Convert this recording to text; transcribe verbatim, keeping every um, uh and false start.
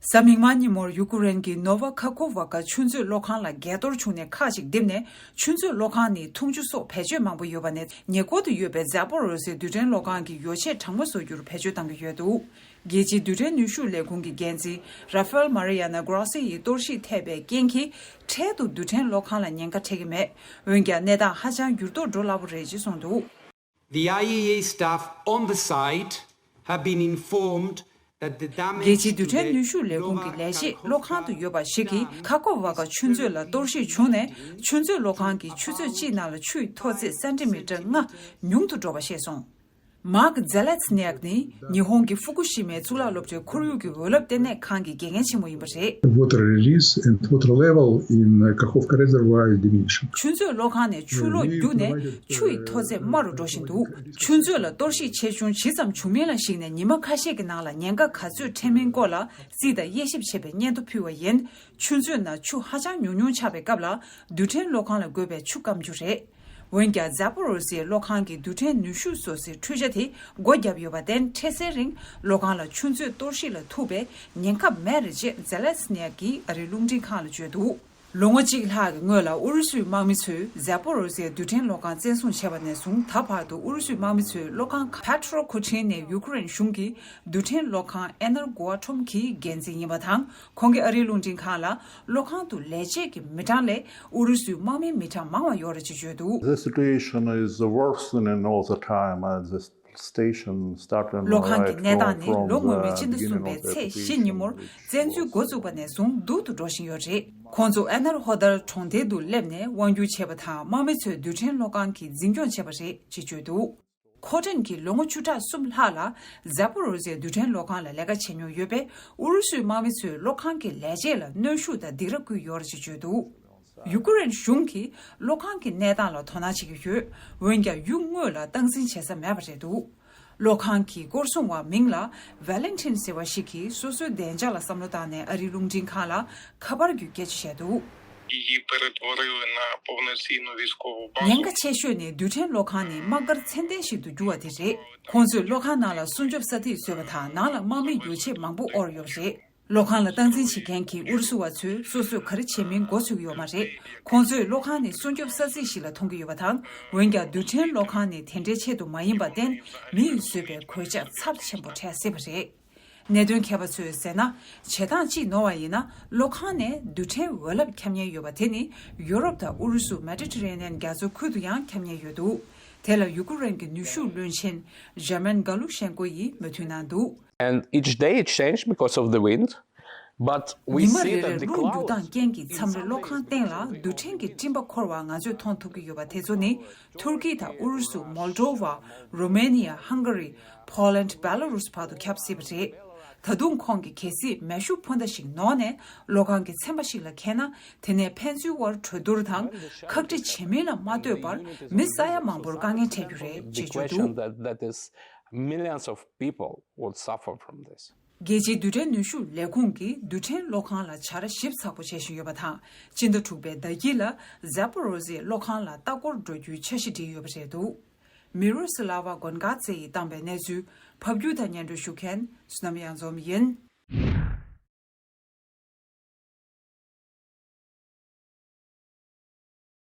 གཟའ་མིག་དམར་ཉིན་མོར་ཡུ་ཀུ་རེན་གྱི་ནོ་ཝ་ཁ་ཁོ་ཝ་ཀ་ཆུ་མཛོད་གློག་ཁང་ལ་འགས་གཏོར་བྱུང་ནས་ཁག་ཅིག་རྡིབ་ནས་ཆུ་མཛོད་གློག་ཁང་ནི་འཐུང་ཆུ་སོགས་བེད་སྤྱོད་མང་པོ་ཡོད་པ་ནས་ཉེ་འཁོར་དུ་ཡོད་པའི་ཛ་པོ་རོ་སི་རྡུལ་ཕྲན་གློག་ཁང་གི་ཡོ་བྱད་གྲང་མོ་བཟོ་རྒྱུར་བེད་སྤྱོད་གཏང་གི་ཡོད་འདུག་རྒྱལ་སྤྱིའི་རྡུལ་ཕྲན་ནུས་ཤུགས་ལས་ཁུངས་ཀྱི་འགན་འཛིན་Rafael Mariano Grossi ཡིས་གཏོར་བཤིག་ཐེབས་པའི་རྐྱེན་གྱིས་འཕྲལ་དུ་རྡུལ་ཕྲན་གློག་ཁང་ལ་ཉེན་ཁ་འཕྲད་ཀྱི་མེད། འོན་ཀྱང་གནས་སྟངས་ཧ་ཅང་འགྱུར་ལྡོག་འགྲོ་སླ་པོ་རེད་ཅེས་གསུངས་འདུག The I A E A staff on the site have been informed that the damage རྒྱལ་སྤྱིའི་རྡུལ་ཕྲན་ནུས་ཤུགས་ལས་ཁུངས་ཀྱི་ལས་བྱེད་གློག་ཁང་དུ་ཡོད་པ་ཞིག་གིས་ཁ་ཁོ་ཝ་ཀ་ཆུ་མཛོད་ལ་གཏོར་བཤིག་བྱུང་ནས་ཆུ་མཛོད་གློག་ཁང་གི་ཆུ་ཚོད་གཅིག་ནང་ལ་ཆུ་ཡི་མཐོ་ཚད་སེན་ཏི་མི་ཊར་ལྔ་ཉུང་དུ་འགྲོ་བ་ཤེས་སོང་། མཱག་ཛེ་ལེ་ཚི་ནེག་ནི་ཉི་ཧོང་གི་ཧྥུ་ཀུ་ཤི་མའི་གཙུག་ལག་སློབ་གྲྭའི་ཁོར་ཡུག་གི་འོད་རླབས་ལྟེ་གནས་ཁང་གི་དགེ་རྒན་ཆེན་མོ་ཡིན་པ་རེད། Water release and water level in Kakhovka reservoir is diminishing. ཆུ་མཛོད་གློག་ཁང་ནས་ཆུ་གློག་རྒྱུག་ནས་ཆུ་ཡི་མཐོ་ཚད་དམའ་རུ་འགྲོ་བཞིན་འདུག་ཆུ་མཛོད་ལ་གཏོར་བཤིག་ཆེ་ཆུང་ཇི་ཙམ་བྱུང་མིན་ལ་གཞིགས་ནས་ཉི་མ་ཁ་ཤས་ཀྱི་ནང་ལ་ཉེན་ཁ་ག་ཚོད་འཕྲད་མིན་སྐོར་ལ་རྩིས་དང་དབྱེ་ཞིབ་བྱེད་པའི་སྙན་ཐོ་ཕུལ་བ་ཡིན། ཆུ་མཛོད་ནང་ཆུ་ཧ་ཅང་ཉུང་ཉུང་ཆགས་པའི་སྐབས་ལ་རྡུལ་ཕྲན་གློག་ཁང་ལ་དགོས་པའི་ཆུ་སྐམ་རྒྱུ་རེད། འོན་ཀྱང་ཛ་པོ་རོ་སིའི་གློག་ཁང་གི་རྡུལ་ཕྲན་ནུས་ཤུགས་བཟོ་སའི་འཕྲུལ་ཆ་དེ་སྒོ་བརྒྱབ་ཡོད་པར་བརྟེན་འཕྲལ་སེལ་རིང་གློག་ཁང་ལ་ཆུ་མཛོད་གཏོར་བཤིག་ལ་ཐུག་པའི་ཉེན་ཁ་མེད་རེད་ཅེས་ཛེ་ལེ་སི་ནེག་གིས་ཨ་རིའི་རླུང་འཕྲིན་ཁང་ལ་བརྗོད་འདུག་ལོ་ངོ་གཅིག་ལྷག་གི་སྔོན་ལ་ཨུ་རུ་སུའི་དམག་མི་ཚོས་ཛ་པོ་རོ་སི་ཡའི་རྡུལ་ཕྲན་གློག་ཁང་བཙན་བཟུང་བྱས་པ་ནས་བཟུང་ད་བར་དུ་ཨུ་རུ་སུའི་དམག་མི་ཚོས་གློག་ཁང་ཁ་ཕེ་ཏྲོ་ཁུ་ཁྲིན་ནས་ཡུ་ཀེ་རེན་གཞུང་གི་རྡུལ་ཕྲན་གློག་ཁང་ཨེ་ནར་གོ་ཨ་ཊོམ་གྱི་འགན་འཛིན་ཡིན་པ་དང་། ཁོང་གིས་ཨ་རིའི་རླུང་འཕྲིན་ཁང་ལ་གློག་ཁང་དུ་ལས་བྱེད་ཀྱི་མི་གྲངས་ལས་ཨུ་རུ་སུའི་དམག་མིའི་མི་གྲངས་མང་བ་ཡོད་རེད་ཅེས་བརྗོད་འདུག The situation is worsening all the time as the station started གློག་ཁང་གི་right གནས་སྟངས from, ནི from ལོ་སྔོན་མའི the ཕྱི་ཟླ་གསུམ་beginning པའི་of the ཚེས་བཞི་ཉིན་མོར operation བཙན་འཛུལ་འགོ་བཙུགས་པ་ནས་བཟུང་སྡུག་ཏུ་འགྲོ་བཞིན་ཡོད་རེད། ཁོང་ཚོ་ཨེ་ནར་ཧོ་དར་གྲོང་རྡལ་དུ་སླེབས་ནས་དབང་སྒྱུར་བྱས་པ་དང་དམག་མི་ཚོས་རྡུལ་ཕྲན་གློག་ཁང་གི་འཛིན་སྐྱོང་བྱས་པ་རེད་ཅེས་བརྗོད་འདུག་ཁོ་ཊན་གྱིས་ལོ་ངོ་བཅུ་ཕྲག་གསུམ་ལྷག་ལ་ཛ་པོ་རོ་ཟེ་རྡུལ་ཕྲན་གློག་ཁང་ལ་ལས་ཀ་བྱེད་མྱོང་ཡོད་པས། ཨུ་རུ་སུའི་དམག་མི་ཚོས་གློག་ཁང་གི་ལས་བྱེད་ལ་གནོན་ཤུགས་དང་སྡིགས་ར་བསྐུལ་ཡོད་རེད་ཅེས་བརྗོད་འདུག་ཡུ་ཀེ་རེན་གཞུང་གིས་གློག་ཁང་གི་གནས་སྟངས་ལ་དོ་སྣང་བྱེད་ཀྱི་ཡོད། འོན་ཀྱང་ཡུལ་དངོས་ལ་སྟངས་འཛིན་བྱེད་ས་མེད་པ་རེད་འདུག་གློག་ཁང་གི་སྐོར་སྲུང་བ་མིང་ལ་ཝེ་ལེན་ཊིན་ཟེར་བ་ཞིག་གིས་སོ་སོའི་བདེ་འཇགས་ལ་བསམ་བློ་བཏང་ནས་ཨ་རིའི་རླུང་འཕྲིན་ཁང་ལ་ཁ་པར་བརྒྱུད་སྐད་ཆ་བཤད་འདུག Її перетворили на повноцінну військову базу. ཉེན་ཁ་ཆེ་ཤོས་ནི་རྡུལ་ཕྲན་གློག་ཁང་ནི་དམག་སྒར་ཚད་ལྡན་ཞིག་ཏུ་འགྱུར་བ་དེ་རེད། ཁོང་ཚོས་གློག་ཁང་ནང་ལ་སྲུང་སྐྱོབ་ས་ཐིག་བཟོས་པ་དང་ནང་ལ་དམག་མིའི་ཡོ་ཆས་མང་པོ་དབོར་ཡོད་པ་རེད། གློག་ཁང་ལ་སྟངས་འཛིན་བྱེད་མཁན་གྱི་ཨུ་རུ་སུ་བ་ཚོས་སོ་སོས་ག་རེ་བྱེད་མིན་མགོ་ཚོད་ཀྱི་ཡོད་མ་རེད། ཁོང་ཚོས་གློག་ཁང་ནི་སྲུང་སྐྱོབ་ས་ཚིགས་ཤིག་ལ་མཐོང་གི་ཡོད་པ་དང་། འོན་ཀྱང་རྡུལ་ཕྲན་གློག་ཁང་ནི་དེ་འདྲའི་ཆེད་དུ་མ་ཡིན་པར་བརྟེན་མི་ཡིས་བཟོས་པའི་གོད་ཆག་ཚབས་ཆེན་པོ་འཕྲད་སྲིད་པ་རེད། གནད་དོན་མཁས་པ་ཚོས་ཟེར་ན། བྱེད་སྟངས་གཅིག་ནོར་བ་ཡིན་ན། གློག་ཁང་ནས་རྡུལ་ཕྲན་འོད་རླབས་འཁྱམ་ཉེན་ཡོད་པ་དེ་ནི་ཡུ་རོབ་དང་ཨུ་རུ་སུ་མེ་ཏི་ཊེ་རེ་ནི་ཡན་རྒྱ་མཚོའི་ཁུལ་དུ་ཡང་འཁྱམ་ཉེན་ཡོད་འདུག་དེ་ལ་ཡུ་ཀེ་རེན་གྱི་ནུས་ཤུགས་བློན་ཆེན་ཇར་མན་ག་ལུ་ཤན་ཀོ་ཡིས་མོས་མཐུན་གནང་འདུག And each day it changed because of the wind. But we ཉི་མ་see རེ་རེར་that the རླུང་རྒྱུག་སྟངས་རྐྱེན་གྱིས་མཚམས་རེ་གློག་ཁང་སྟེང་ལ་རྡུལ་ཕྲན་གྱི་སྤྲིན་པ་འཁོར་བ་ང་ཚོས་མཐོང་ཐུབ་ཀྱི་ཡོད་པ་དེ་ཚོ་ནི་ཐུར་ཀི་དང་ཨུ་རུ་སུ། མོལ་ཏོ་ཝ། རོ་མེ་ནི་ཡ། ཧང་ག་རི། ཕོ་ལན། བེ་ལ་རུས་བར་དུ་ཁྱབ་སྲིད་པ་རེད། ད་དུང་ཁོང་གིས་གལ་སྲིད་མེ་ཤུགས་འཕུར་མདའ་ཞིག་ནོར་ནས་གློག་ཁང་གི་ཚན་པ་ཞིག་ལ་འཁེལ་ན། དེ་ནས་ཕན་ཚུན་དབར་གྲོས་བསྡུར་དང་ཁག་དཀྲི་བྱེད་མིན་ལ་མ་ལྟོས་པར་མི་ས་ཡ་མང་པོར་དཀའ་ངལ་འཕྲད་རྒྱུ་རེད་ཅེས་བརྗོད་འདུག That, that is millions of people would suffer from this. རྒྱལ་སྤྱིའི་རྡུལ་ཕྲན་ནུས་ཤུགས་ལས་ཁུངས་ཀྱིས་རྡུལ་ཕྲན་གློག་ཁང་ལ་བྱ་ར་ཞིབ་ཚགས་པོ་བྱེད་བཞིན་ཡོད་པ་དང་། སྤྱི་ཟླ་དྲུག་པའི་ཟླ་དཀྱིལ་ལ་ཛ་པོ་རོ་ཟི་གློག་ཁང་ལ་ལྟ་སྐོར་འགྲོ་རྒྱུའི་འཆར་གཞི་བསྒྲིགས་ཡོད་པ་རེད་འདུག་མི་རོ་སི་ལ་ཝ་གོན་གྷ་ཙེ་ཡིས་བཏང་པའི་གནས་ཚུལ་ཕབ་སྒྱུར་དང་སྙན་སྒྲོན་ཞུ་མཁན་བསོད་ནམས་གཡང་འཛོམས་ཡིན།